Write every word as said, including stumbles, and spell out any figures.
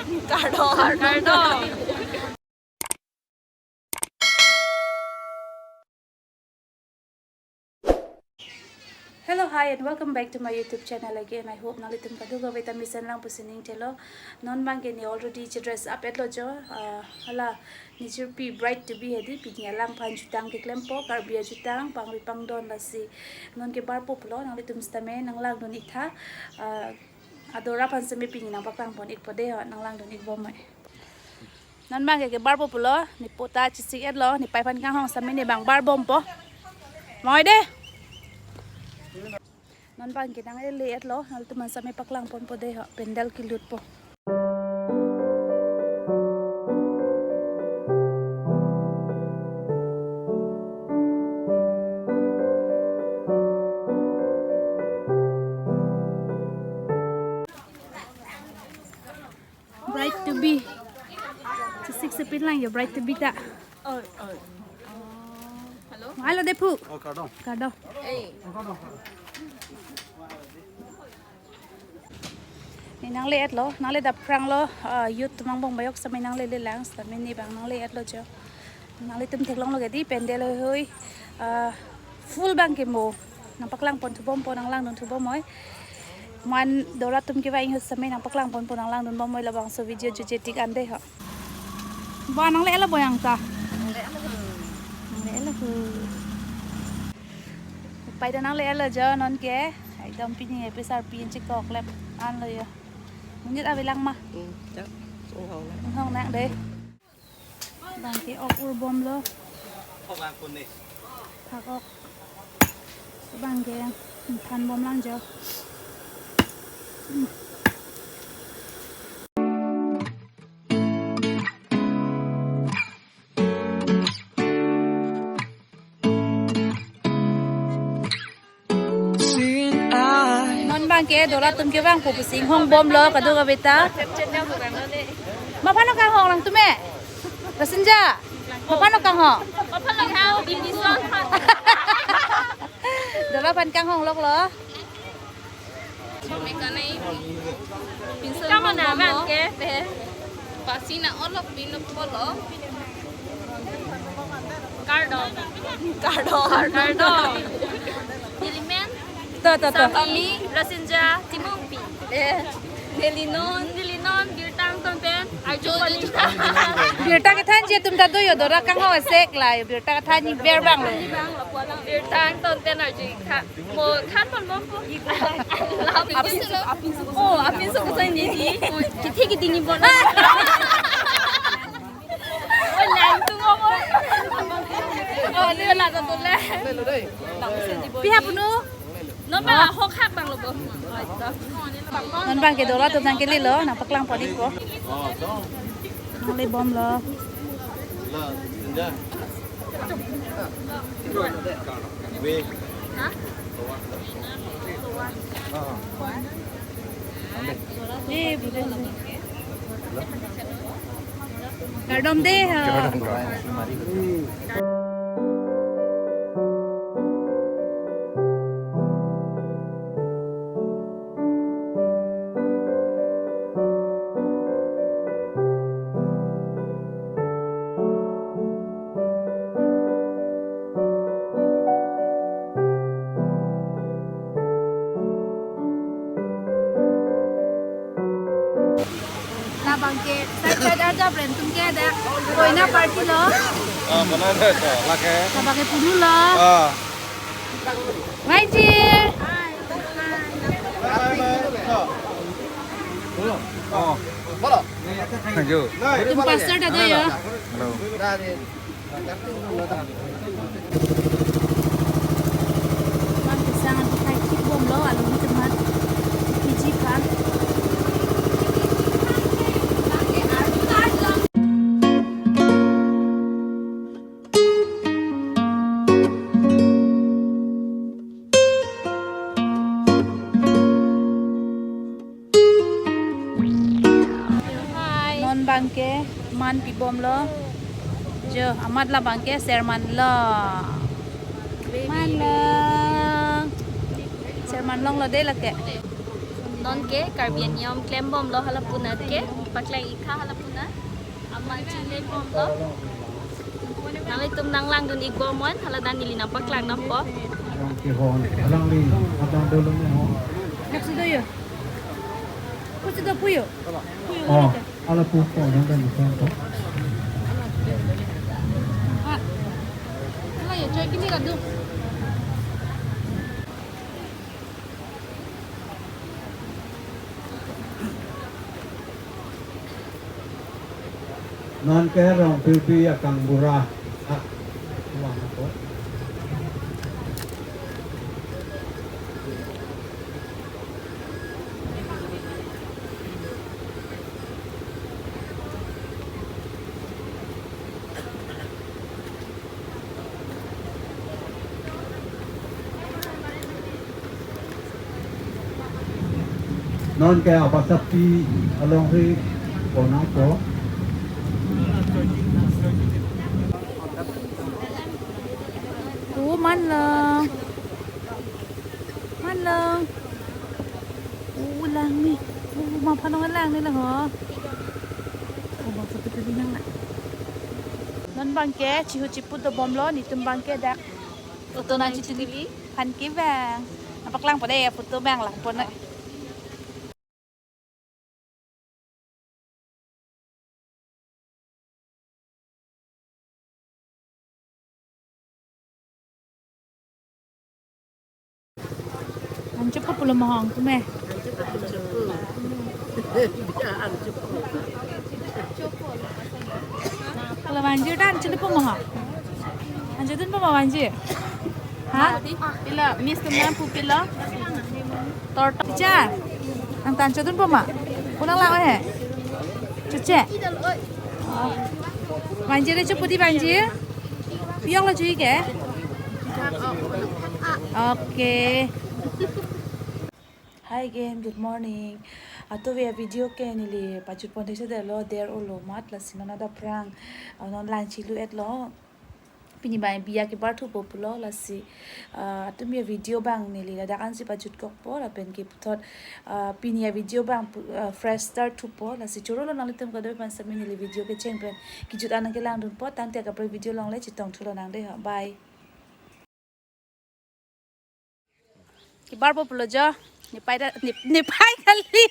Kardom. Kardom. Hello, hi, and welcome back to my YouTube channel again. I hope nanglitum kadokave ta mesen lang pusi ning thelo. Non bangke ne already che dress up etlo jo. Ah, hala, ne jirpi bride to be hedi, pini alangphan jutang keklempo, Karbi ajutang, pangri pangdon lasi. Non ke barpo pulo, nanglitum sitame nanglangdun iktha. Ah, ador aphan sitame pini nangpaklang pon ikpo dei ho, nanglangdun ikbom mai. Non bangke kebarpo pulo, ne po ta chesik etlo, ne paiphan kanghong sitame ne bang barbompo. Moi dei. Non bangke nangle-le etlo, nanglitum aphan sitame paklang ponpo dei ho, pandal kelutpo. Bride to be. Chesik sepin lang jo bride to be ta. Oh, oh. Hello? Hello, Depu. Oh, kardom. Kardom. Hey. Ne nangle etlo, nangle dap phranglo, ah, youth atum angbong bayok sitame nangle-le lang, sitame ne bang nangle etlo jo. Nanglitum theklonglo ke dei, pandal hoi hoi, ah, full bangke mo. Nangpaklang pon thubompo, nanglangdun thubom moi. Man dor atum kevang ahut sitame nangpaklang ponpo, nanglangdun bom moi, labangso video jutje tik an dei ho. Ba nangle etlo boyang ta. Nangle etlo ho. Pai ta nangle etlo jo non ke. Ekdom pini episar pin chekok lep anlo jo. Monit avelang ma. Hmm, chak. Songhong na. Songhong na dei. Bangke ok urbomlo. Phak ok. Bangke thanbom lang jo. Non bangke dor atum kevangpo pusi inghongbomlo kadokave ta. Maphan kanghong nangtum e? Rasinja. Maphan kanghong? Dor aphan kanghong loklo. Mekanai. Pinso. Kamu na bangke pe. Pasi na olok pinok polo. Kardom. Kardom. Kardom. Nelimen. To, to, to. Sami, Rasinja, Timungpi. Eh, nelinon, nelinon, birta angton pen, arju pon. Birta kethanji atum ta do jo, dor akanghong asek lai, birta kethanji ber bang. Birta angton pen arju tha. Mo than pon bompo. Apinso, apinso. Oh, apinso koson ni di. Kithi kithi ni bon. Oh, lang tung oh. Oh, ni lang tung le. Pi hap unu? Non ba hok hak bang lo bo. Non bangke dor atum nangkelelo, nangpaklang pon ikpo. Nanglebomlo. Kardom dei ho. Labangke, side side arja brand atum ke dak, koina party lo. Ah, mana ada tu, lake. Labangke pulu lo. Ah. Mai ji. Oh. Hello. Atum pastor ta do jo. Hello. Bang kesang adu khai kik bomlo, alu ni teman. P G kan. Non bangke man pibomlo. Jo, amat labangke serman lo. Man lo. Serman longlo dei lake. Non ke Karbi Anglong klembomlo halapunat ke, paklang-ik tha halapunat. Amat chinglebomlo. Nanglitum nanglangdun-ikbom non, haladak neli nangpaklangdampo. Alangli, abang dolo mo. Nasi do yo. Pusi do puyo. Puyo. Oh, ala pupo, nang dan pupo. Ah. Ala ya, coy kini radu. Non ke Rongpipi akang bura. Ah, ulang ako. Non ke apasapi along ri konang ko. Oh, manlo. Manlo. Oh, lang ni. Oh, mapanong lang ni lah ho. Oh, bang satu kali nang na. Non bangke, chihu chipu dobomlo, netum bangke dak. Photo nangchituli aphan ke bang. Napaklangpo dei, photo bang langpo na. Anchot pulo mohong kume. Pulo manjir dan anchot po mohong. Anchotdunpo ma manjir. Ha? Pilo, miss atum nangpu pilo. Torto. Cha. Nang ta anchotdunpo ma. Pulang lang he. Chuche. Manjir le chupu di manjir. Piyok lo chui ke. Okay. Hi again, good morning. Atuve avideo ke neli pachutpon thekthedetlo, der olo mat lasi non adap aphrang, ah, non lang chilu-etlo. Pini bang biya kebar thupo pulo lasi, ah, atum avideo bang neli ladak ansi pachutkokpo lapen ke puthot, ah, pini avideo bang pu-, ah, fresh start thupo lasi chorolo nanglitum kadokave aphan sami neli video kecheng pen kejut an nangkelangdunpo tangte kaprek video along le chetongthulo nang dei ho. Bye. Kebarpo pulo jo. Nepei ta, ne, nepei kali.